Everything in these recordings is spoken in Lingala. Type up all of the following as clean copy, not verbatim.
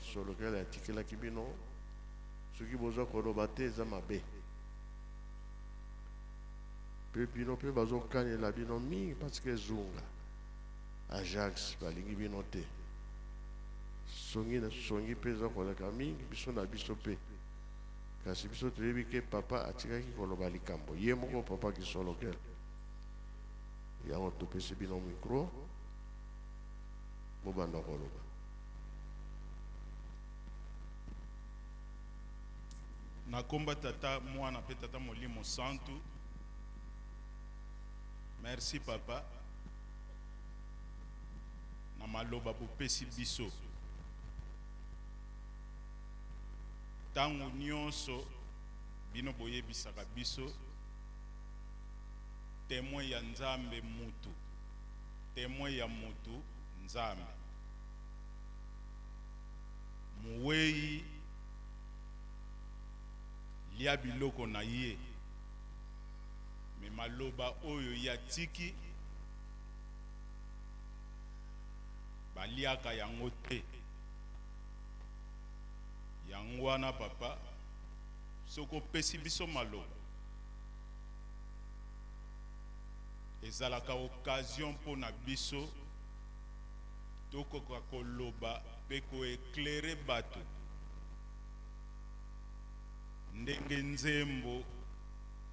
Kisolokele atikelaki bino, soki boza koloba te eza mabe. Pe bino pe bazokanela bino mingi parce que Zunga, Ajax balingi bino te. Songi na songi pe eza koleka mingi biso na biso pe. Kasi biso toyebi ke papa atikaki koloba likambo ye moko papa Kisolokele. Yango topesi bino micro bobanda koloba. Na komba tata mwana pe tata molimo santu. Merci papa na maloba bopesi biso. Tango nionso bino boyebisaka biso temoin ya Nzambe mutu, temoin ya mutu Nzambe. Moweyi lia biloko na ye mais maloba oyo ye atiki baliaka yango te. Yango wana papa soki opesi biso maloba ezalaka occasion mpo na biso tokoka koloba mpe ko eclairer bato ndenge nzembo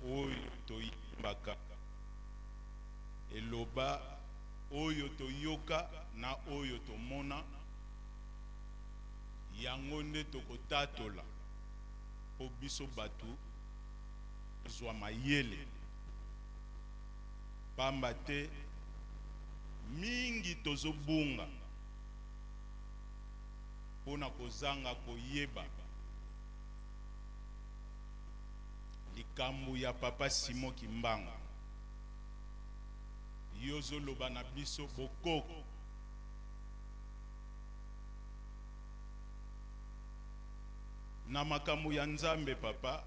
oyo toyembaka eloba, oyo toyoka na oyo tomona, yango nde tokotatola mpo biso bato tozwa mayele. Pamba te mingi tozobunga mpo na kozanga koyeba likambo ya papa Simon Kimbangu. Yo ozoloba na biso bokoko. Na makambo ya Nzambe papa,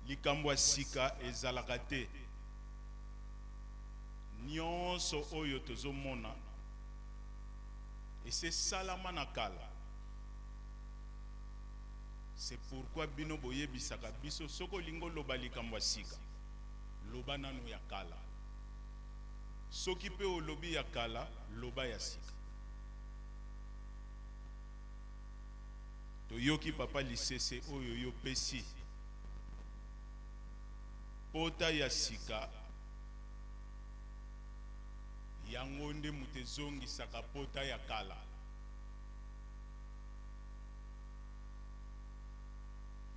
likambo ya sika ezalaka te. Nionso oyo tozomona esi esalama na kala. C'est pourquoi bino boyebisaka biso soki olingi oloba likambo ya sika, loba nanu ya kala. Soki pe olobi ya kala, loba ya sika. Toyoki papa lisese oyo yo pesi. Pota ya sika yango nde moto ezongisaka pota ya kala.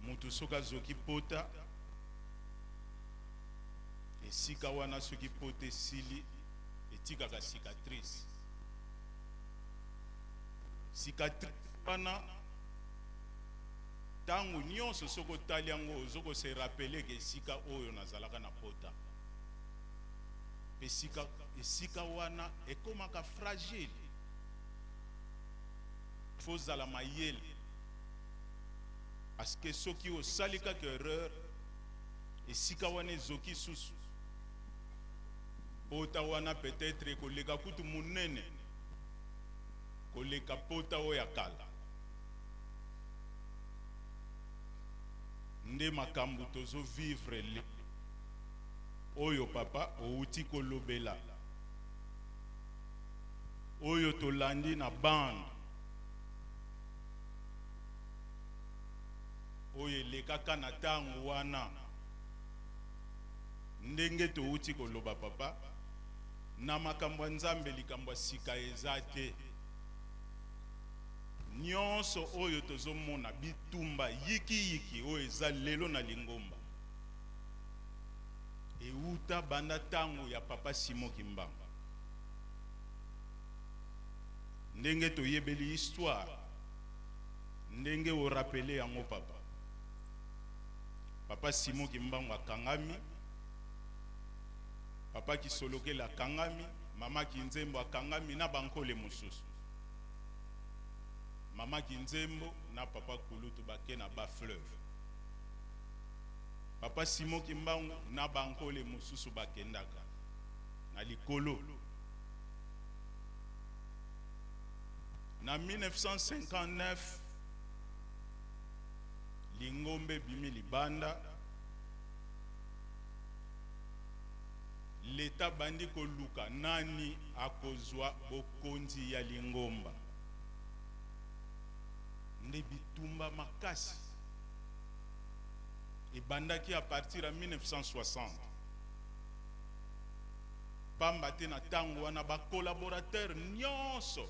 Moto soki azoki pota, esika wana soki pota esili etikaka cicatrice. Cicatrice wana tango nionso soki otali yango ozo ko se rappeler ke esika oyo nazalaka na pota. Pe esika wana ekomaka fragile. Faut ozala mayele parce que soki osali kaka erreur esika wana ezoki susu. Pota wana peut etre ekoleka kutu munene koleka pota oyo ya kala. Nde makambu tozo vivre lelo oyo papa owuti kolobela oyo tolandi na bande oyo elekaka na tango wana ndenge towuti koloba papa na makambo ya Nzambe likambo ya sika eza te. Nionso oyo tozo mona bitumba yiki yiki oyo eza lelo na lingomba ewuta banda tango ya papa Simon Kimbangu. Ndenge toyebeli histoire ndenge o rappeler yango papa. Papa Simon Kimbangu akangami, papa Kisolokele akangami, mama Kinzembo akangami na ba nkole mosusu. Mama Kinzembo na papa Kulutu bake na bas fleuve. Papa Simon Kimbangu na ba nkole mosusu bakendaka na likolo. Na 1959, lingomba ebimi libanda, leta bandi koluka nani akozwa bokonzi ya lingomba. Nde bitumba makasi ebandaki à partir ya 1960, pamba te na ntango wana bacollaborateur nyonso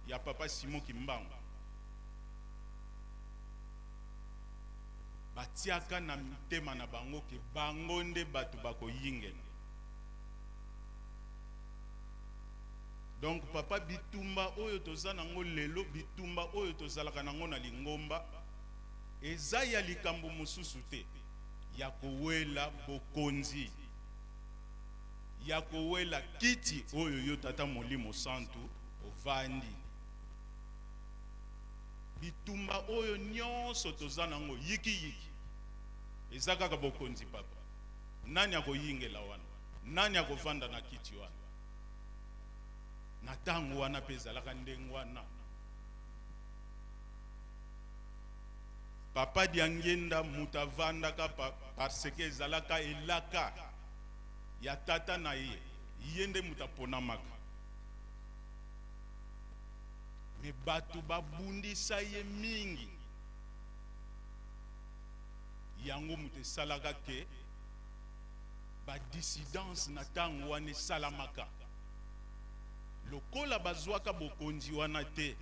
ya papa Simon Kimbangu batiaka na mitema na bango ke bango nde bato bakoyingela. Donc papa, bitumba oyo toza nango lelo, bitumba oyo tozalaka nango na lingomba, eza ya likambo mosusu te, ya kowela bokonzi, ya kowela kiti oyo yo tata Molimo Santu ovandi. Bitumba oyo nyonso toza nango yikiyiki eza kaka bokonzi, papa. Nani akoyingela wana? Nani akovanda na kiti wana? Na ntango wana mpe ezalaka ndenge wana. Papa Diangenda moto avandaka parce que ezalaka elaka ya tata na ye, ye nde moto aponamaka. Me bato babundisa ye mingi, yango moto esalaka ke badissidence na ntango wana esalamaka. Lokola bazwaka bokonzi wana te,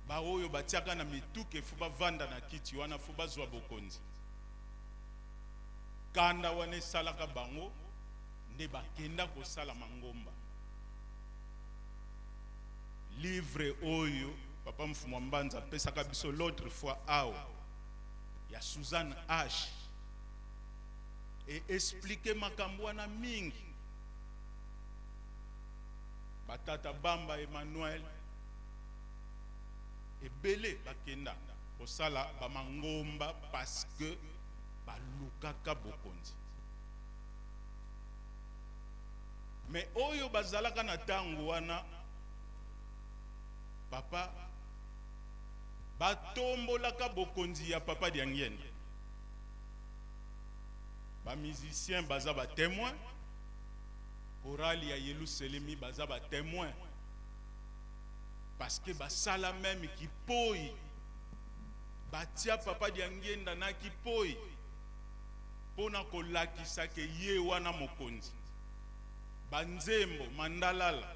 baoyo batiaka na mituke fo bavanda na kiti wana, fo bazwa bokonzi, kanda wana esalaka bango nde bakenda kosala mangomba. Livre oyo papa Mfumu Mbanza apesaka biso l'autre fois awa, ya Suzanne H, e explique makambo wana mingi. Batata Bamba Emmanuel ebele bakenda kosala bamangomba parce que balukaka bokonzi. Me oyo bazalaka na ntango wana, papa, batombolaka bokonzi ya papa Diangienda. Bamusicien baza batémoin, chorale ya Yelusalemi baza batémoin, parce que basala même kipoi, batia papa Diangienda na kipoi mpona kolakisa ke ye wana mokonzi. Banzembo mandalala.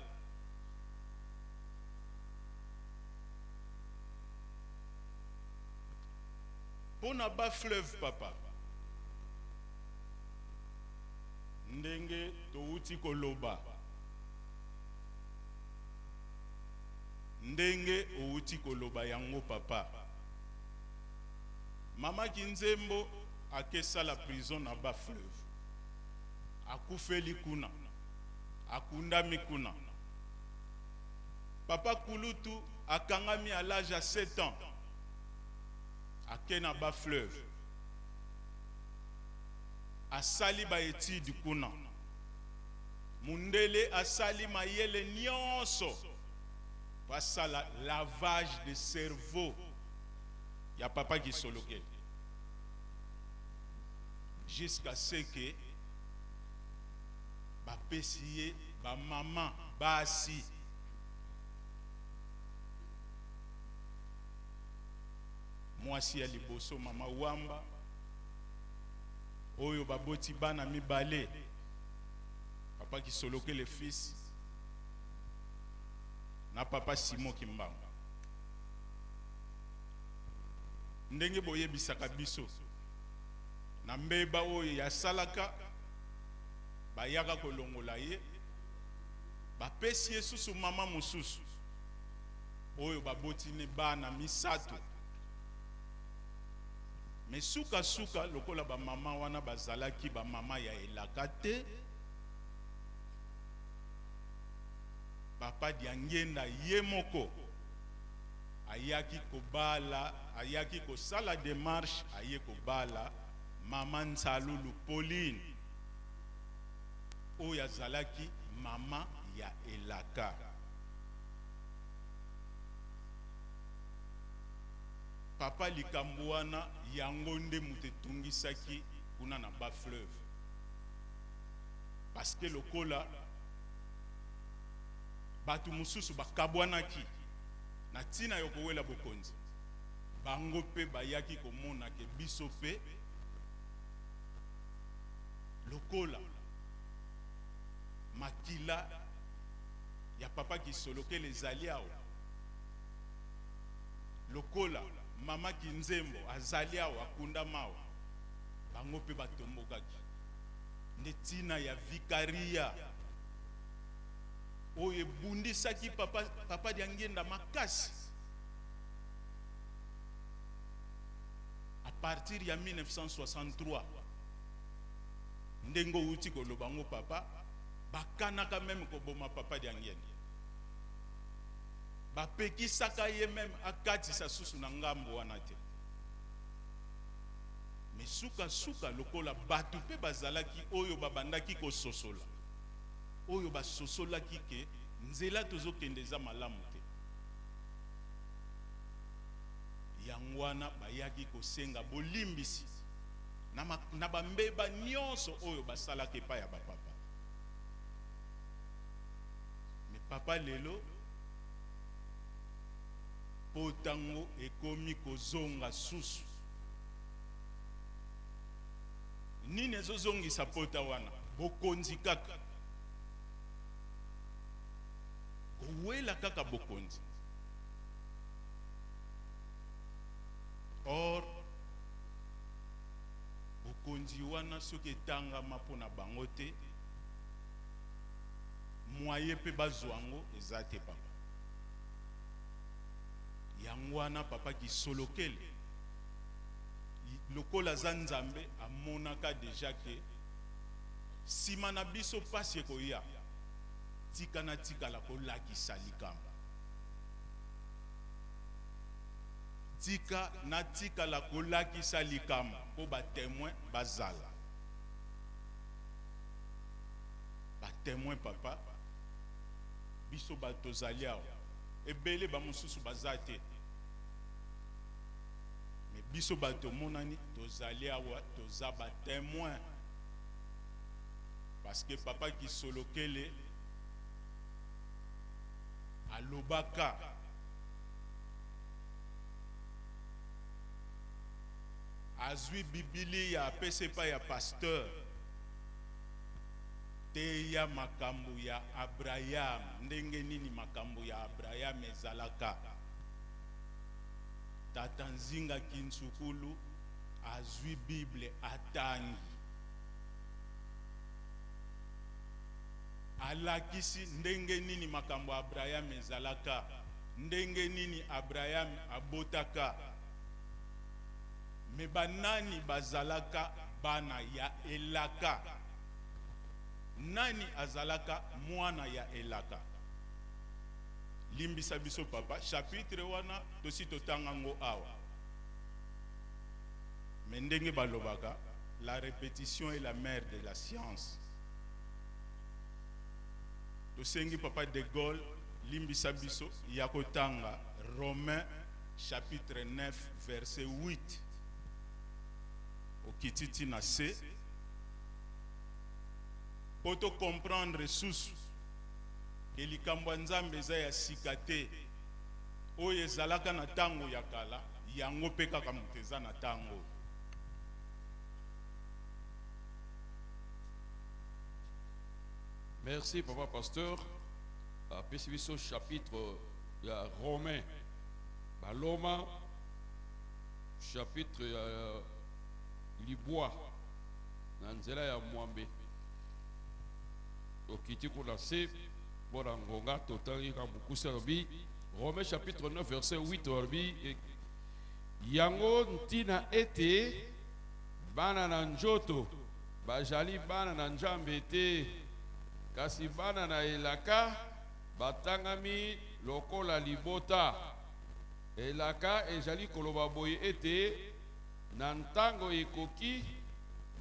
Mpona bafleuve, papa, ndenge touti koloba, ndenge outi koloba yango, papa, mama Kinzembo akesala prison na bafleuve, akufeli kuna, akundami kuna. Papa Kulutu akangami à l'âge ya 7 ans, ake na bafleuve, asali baétude kuna. Mundele asali mayele nyonso po asala lavage de cerveau ya papa Kisolokele, jusqu'à ce que bapesi ye bamama basi. Mwasi ya liboso, mama Wamba, oyo baboti bana mibale, papa Kisolokele fils na papa Simon Kimbangu. Ndenge boyebisaka biso na mbeba oyo yasalaka, bayaka kolongola ye, bapesi ye susu mama mosusu oyo baboti ne bana misato. Me sukasuka, lokola bamama wana bazalaki bamama ya elaka te, papa Diangenda ye moko ayaki kobala, ayaki kosala démarche, aye kobala mama Nzalulu Pauline, oyo azalaki mama ya elaka. Papa, likambo wana yango nde moto etungisaki kuna na Bas-Fleuve, parce que lokola bato mosusu bakabwanaki na ntina ya kowela bokonzi, bango mpe bayaki komona ke biso mpe lokola makila ya papa Kisolokele ezali awa, lokola mama Kinzembo azali awa, akundama awa, bango mpe batombokaki. Nde ntina ya vikaria oyo ebundisaki papa, papa Diangienda makasi à partir ya 1963. Ndenge outi koloba ngo, papa, bakanaka même koboma papa Diangienda, bapekisaka ye même akatisa susu na ngambo wana te. Mais sukasuka, lokola bato mpe bazalaki oyo babandaki kososola, oyo basosolaki ke nzela tozokende eza malamu te, yango wana bayaki kosenga bolimbisi na bambeba nyonso oyo basalaka epai ya bapapa. Mais papa, lelo mpo ntango ekomi kozonga susu, nini ezozongisa pota wana? Bokonzi kaka, kowela kaka bokonzi. Or bokonzi wana, soki etangama mpona bango te, moyen mpe bazwa yango eza te, papa. Yango wana papa Kisolokele, lokola aza Nzambe, amonaka déjà ke nsima na biso mpasi ekoya. Tika na tikala kolakisa likambo, tika natikala kolakisa likambo mpo batémoin bazala batémoin. Papa, biso bato tozali awa ebele, bamosusu baza te, mais biso bato tomonani, tozali awa, toza batémoin, parce que papa Kisolokele alobaka azwi Bibilia, apesi epai ya pasteur: teya makambo ya Abraham, ndenge nini makambo ya Abraham ezalaka. Tata Nzinga Kinzukulu azwi Bible, atangi, alakisi ndenge nini makambo ya Abraham ezalaka, ndenge nini Abraham abotaka, mais banani bazalaka bana ya elaka, nani azalaka mwana ya elaka. Limbisa biso papa, chapitre wana tosi totanga yango awa, mais ndenge balobaka, la répétition est la mère de la science. Tosengi papa de Gaulle, limbisa biso ya kotanga Romain chapitre 9 verset 8, okiti ti na se mpo tocomprendre susu ke likambo ya Nzambe eza ya sika te. Oyo ezalaka na ntango ya kala, yango mpe kaka moto eza na ntango oyo. Merci, papa pasteur. Apesi biso chapitre ya Romain, Baloma, chapitre ya 9 na nzela ya 8, okiti kuna se. Mpona ngonga, totangi kaka mokuse. Alobi Romain chapitre 9 verset 8, alobi yango ntina ete bana na nzoto bazali bana na Nzambe te, kasi bana na elaka batangami lokola libota. Elaka ezali koloba boye ete na ntango ekoki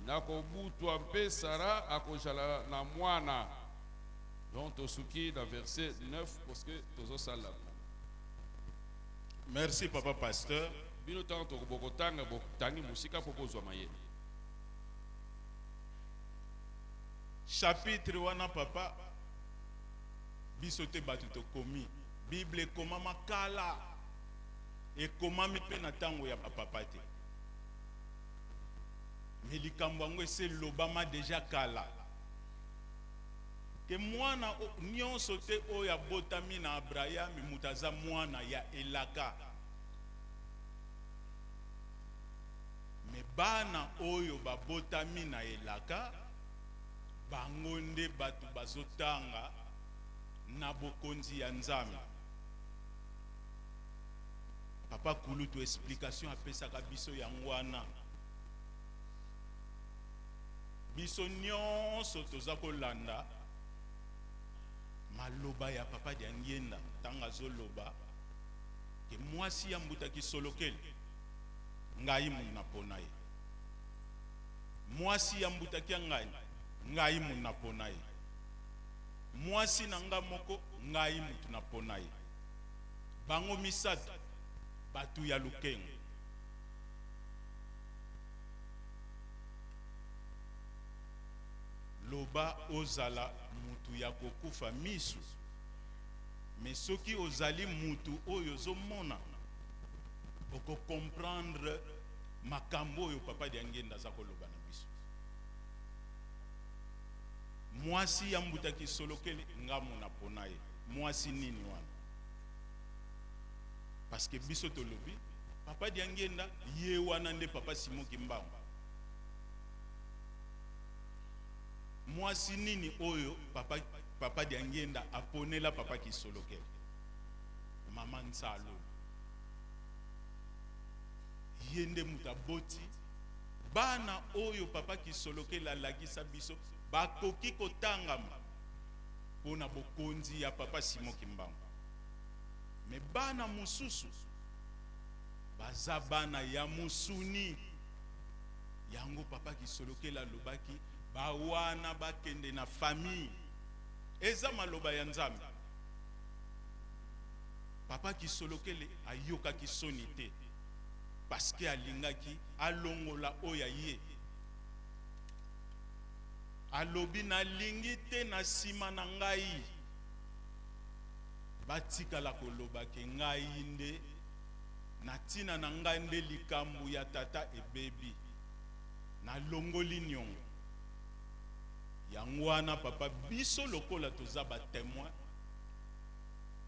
na kobutwa mpe Sara akozala na mwana. Donc tosuki na verset 9 parce que tozosala. Merci, papa pasteur. Bino ntango toko bokotanga botangi mosika mpo bozwa mayele. Chapitre wana papa, biso te bato tokomi. Bible ekomama kala, ekomami mpe na ntango ya bapapa te. Me likambo yango esi elobama deja kala ke mwana nyonso te oyo abotami na Abraham moto aza mwana ya elaka. Me bana oyo babotami na elaka, bango nde bato bazotanga na bokonzi ya Nzambe. Papa Kulutu explication apesaka biso yango wana. Biso nyonso toza kolanda maloba ya Papa Diangienda ntango azoloba ke mwasi ya mbuta Kisolokele ngai muna pona ye, mwasi ya mbuta Kiangani ngai muna pona ye, mwasi na nga moko ngai mutu na pona ye, bango misato batu ya lukengo. Loba ozala mutu ya kokufa misu, mais soki ozali mutu oyo ozomona oko comprendre makambo oyo Papa Diangienda aza koloba na biso. Mwasi ya mbuta Kisolokele ngamu na pona ye, mwasi nini wana? Parce que biso tolobi Papa Diangienda ye wana nde Papa Simon Kimbangu. Mwasi nini oyo Papa Diangienda aponela Papa Kisolokele? Mama Nsalu. Ye nde moto aboti bana oyo Papa Kisolokele alakisa biso bakoki kotangama mpona bokonzi ya Papa Simon Kimbangu. Me bana mosusu baza bana ya musuni. Yango Papa Kisolokele alobaki bawana bakende na famille. Eza maloba ya Nzambe. Papa Kisolokele ayokaki soni te parce que alingaki alongola oyo ye. Alobi nalingi te na nsima na ngai batikala koloba ke ngai nde na ntina na ngai nde likambo ya tata ebebi, nalongoli niongo. Yango wana papa, biso lokola toza ba témoin,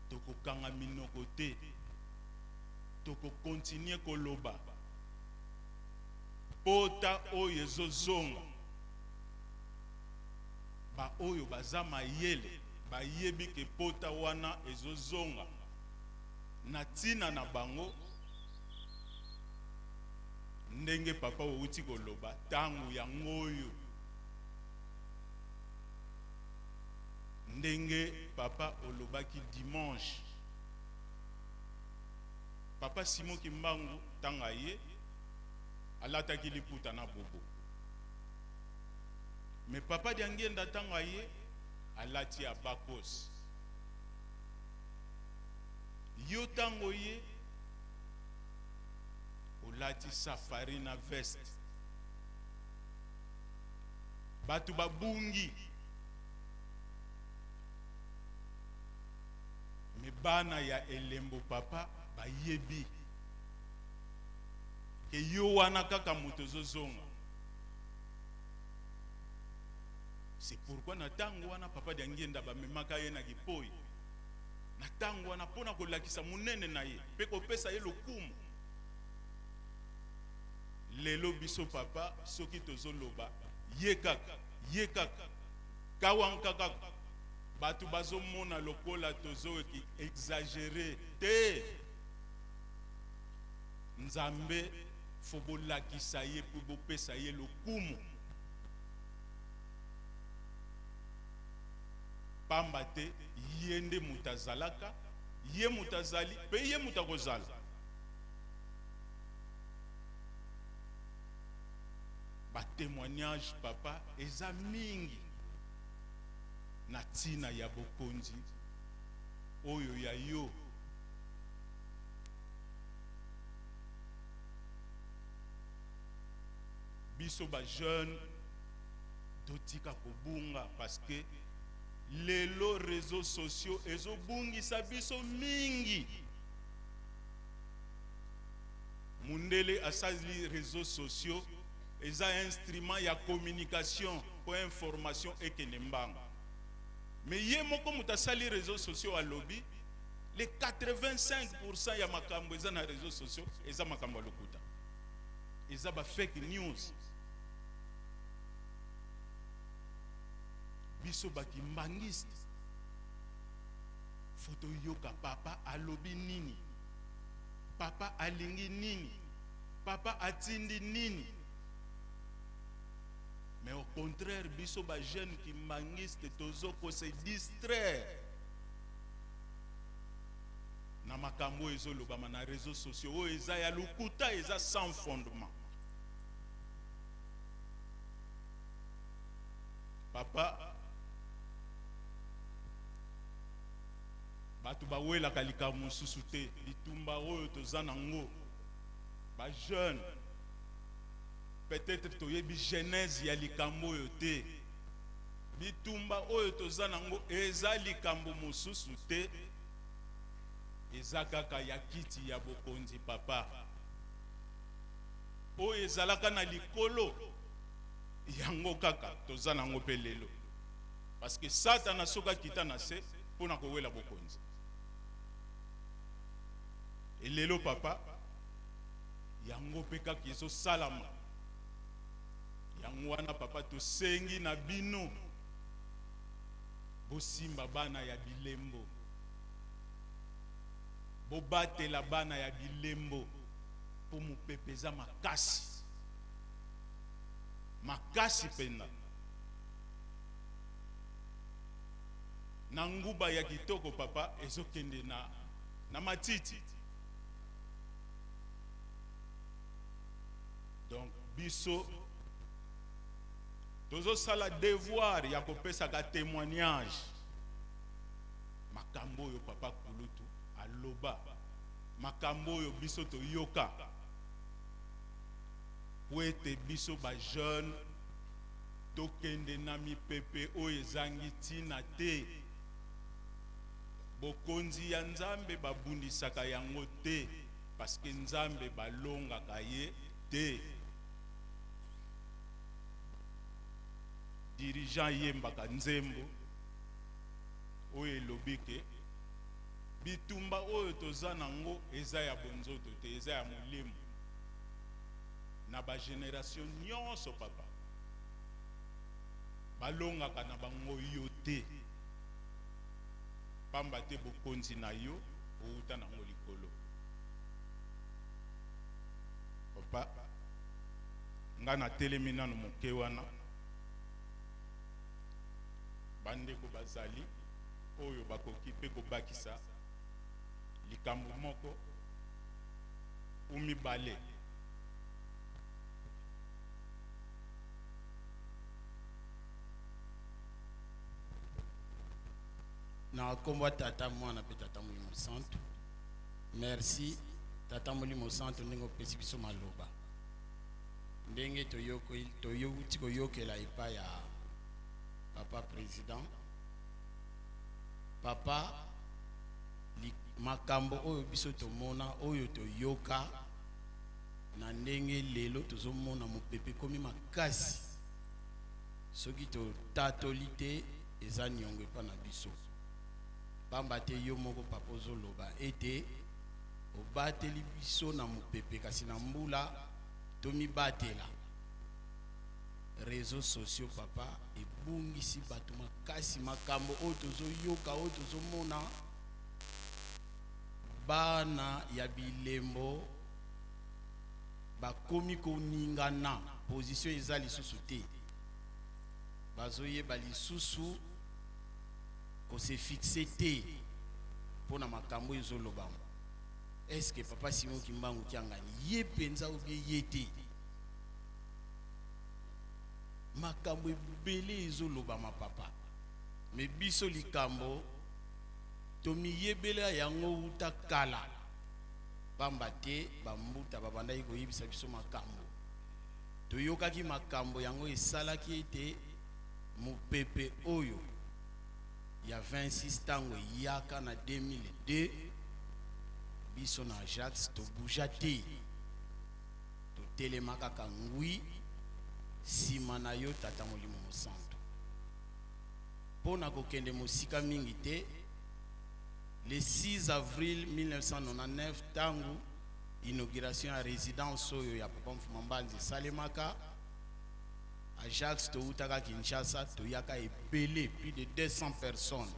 tokokanga minoko te, tokokontinue koloba pota oyo ezozonga. Ba oyo baza mayele bayebi ke pota wana ezozonga na ntina na bango, ndenge papa outi koloba ntango yango oyo, ndenge papa olobaki dimanche, Papa Simon Kimbangu ntango aye alataki liputa na bobo, mais Papa Diangienda ntango aye alati abakos. Yo ntango ye olati safari na veste, bato babungi. Me bana ya elembo papa bayebi ke yo wana kaka moto ozozonga. C'est pourquoi na tango wana Papa Diangienda bamemaka ye na kipoi na tango wana mpona kolakisa monene na ye mpe kopesa ye lokumu. Lelo biso papa soki tozoloba ye kaka ye kaka kawanka kaka, bato bazomona lokola tozo exagere te. Nzambe fo bolakisa ye mpe bopesa ye lokumu, pamba te ye nde moto azalaka, ye moto azali mpe ye moto akozala. Ba témoignage papa eza mingi na ntina ya bokonzi oyo ya yo. Biso ba jeune totika kobunga parce que lelo réseaux sociaux ezobungisa biso mingi. Mundele asali réseaux sociaux eza instrument ya communication po information ekende mbangu. Mais ye moko moto asali réseaux sociaux alobi les 85% ya makambo eza na réseaux sociaux eza makambo ya lokuta, eza ba fake news. Biso bakimbangiste fo toyoka papa alobi nini, papa alingi nini, papa atindi nini. Mais au contraire biso ba jeune kimbangiste tozo ko se distraire na makambo oyo ezolobama na réseaux sociaux oyo eza ya lokuta, eza sans fondement. Papa, bato bawelaka likambo mosusu te, bitumba oyo toza nango ba jeune peut-être toyebi genèse ya likambo oyo te. Bitumba oyo toza nango eza likambo mosusu te, eza kaka ya kiti ya bokonzi papa, oyo ezalaka na likolo yango kaka toza nango mpe lelo, parce que Satana soki akita na se mpona kowela bokonzi. Elelo papa yango mpe kaka ezosalama. Yango wana papa tosengi na bino bosimba bana ya bilembo, bobatela bana ya bilembo mpo mopepe eza makasi makasi mpenza. Na nguba ya kitoko papa ezokende na matiti. Donc biso tozosala devoir ya kopesaka témoignage makambo oyo papa kulutu aloba, makambo oyo biso toyoka, po ete biso ba jeune tokende na mipepe oyo ezangi ntina te. Bokonzi ya Nzambe babundisaka yango te, parce que Nzambe balongaka ye te. Dirigeant yembaka nzembo oyo elobi ke bitumba oyo toza nango eza ya bonzoto te, eza ya molimo na ba génération nyonso papa balongaka na bango yo te, pamba te bokonzi na yo outa nango likolo. Papa nga natelemi nanu moke wana, bandeko bazali oyo bakoki mpe kobakisa likambo moko ou mibale. Na kombo ya Tata, Mwana mpe Tata Molimo Santu. Merci Tata Molimo Santu ndenge opesi biso maloba, ndenge toyouti koyokela epai ya papa président. Papa, makambo oyo biso tomona, oyo toyoka na ndenge lelo tozomona mopepe ekomi makasi, soki totatoli te eza niongo epa na biso. Pamba te yo moko papa ozoloba ete obateli biso na mopepe, kasi na mbula tomibatela. Réseaux sociaux papa ebungisi bato makasi, makambo oyo tozoyoka, oyo tozomona, bana ya bilembo bakomi koningana, position eza lisusu te, bazoyeba lisusu kose fixe te mpona makambo ezolobama. Est-ce que papa Simon Kimbangu Kiangani ye mpenza obie ye te? Makambo ebele ezolobama papa, me biso likambo tomiyebela yango wuta kala, pamba te bambuta babandaki koyebisa biso makambo. Toyokaki makambo yango esalaki ete mopepe oyo ya 26 ntango eyaka na 2002, biso na Ajax tobuja te, totelema kaka ngwi nsima na yo Tata Molimo Mosantu. Mpo na kokende mosika mingi te, le 6 avril 1999, ntango inauguration ya résidence oyo ya Papa Mfuma Mbanzi esalemaka, Ajax toutaka Kinshasa, toyaka ebele, plus de 200 personnes.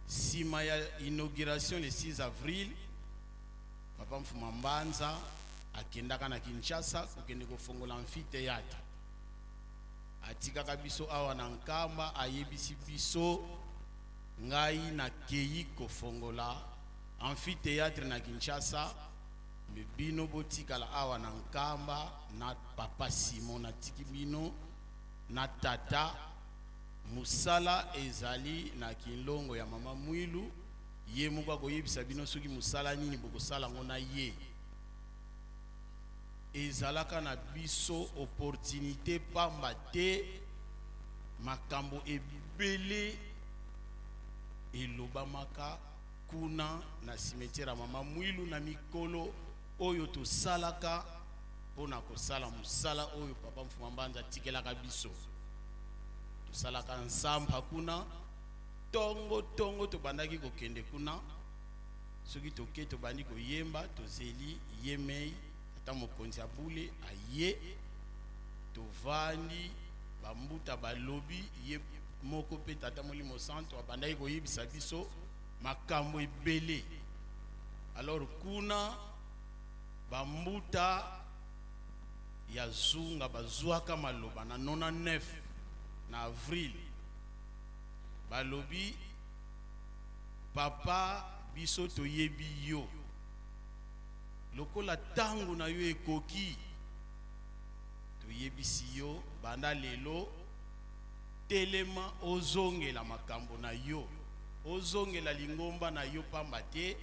Nsima ya inauguration le 6 avril, Papa Mfuma Mbanza akendaka na Kinshasa kokende kofongola amphithéâtre. Atikaka biso awa na Nkamba, ayebisi biso: ngai nakei kofongola amphithéâtre na Kinshasa, me bino botikala awa na Nkamba na Papa Simon. Natiki bino na tata, mosala ezali na Kinlongo ya Mama Mwilu, ye moko akoyebisa bino soki mosala nini bokosala yango na ye. Ezalaka na biso opportunité pamba te, makambo ebele elobamaka kuna na cimetière ya Mama Mwilu na mikolo oyo tosalaka mpona kosala mosala oyo Papa Mfuma Mbanza atikelaka biso. Tosalaka nsampa kuna ntongo ntongo, tobandaki kokende kuna. Soki toke, tobandi koyemba, tozeli ye mei ata mokonzi ya bule aye, tovandi, bambuta balobi, ye moko mpe Tata Molimo Santo abandaki koyebisa biso makambo ebele. Alors kuna bambuta ya Zunga bazwaka maloba na 99 na avril, balobi: papa, biso toyebi yo, lokola ntango na yo ekoki, toyebisi yo, banda lelo telema, ozongela makambo na yo, ozongela lingomba na yo, pamba te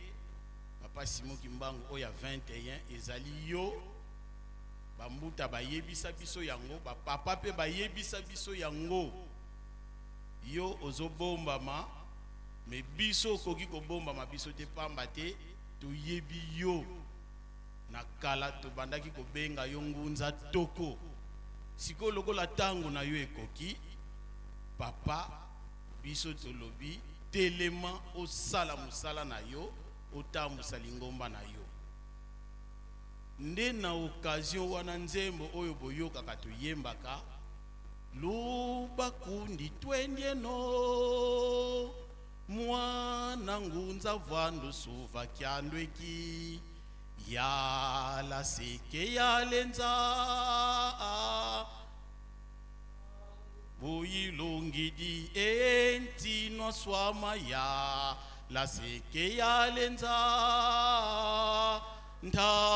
Papa Simon Kimbangu oyo ya 21 ezali yo. Bambuta bayebisa biso yango, bapapa mpe bayebisa biso yango. Yo ozobombama, me biso okoki kobombama biso te, pamba te toyebi yo na kala, tobandaki kobenga yo ngunza toko. Sikoyo lokola ntango na yo ekoki, papa, biso tolobi telema, osala mosala na yo, otambusa lingomba na yo. Nde na occasion wana nzembo oyo boyokaka toyembaka: lubakundi twendieno mwana ngunza vandu suva kyandweki yala seke yalenza buyilungidi entinwa swama ya la seke yalenza nta.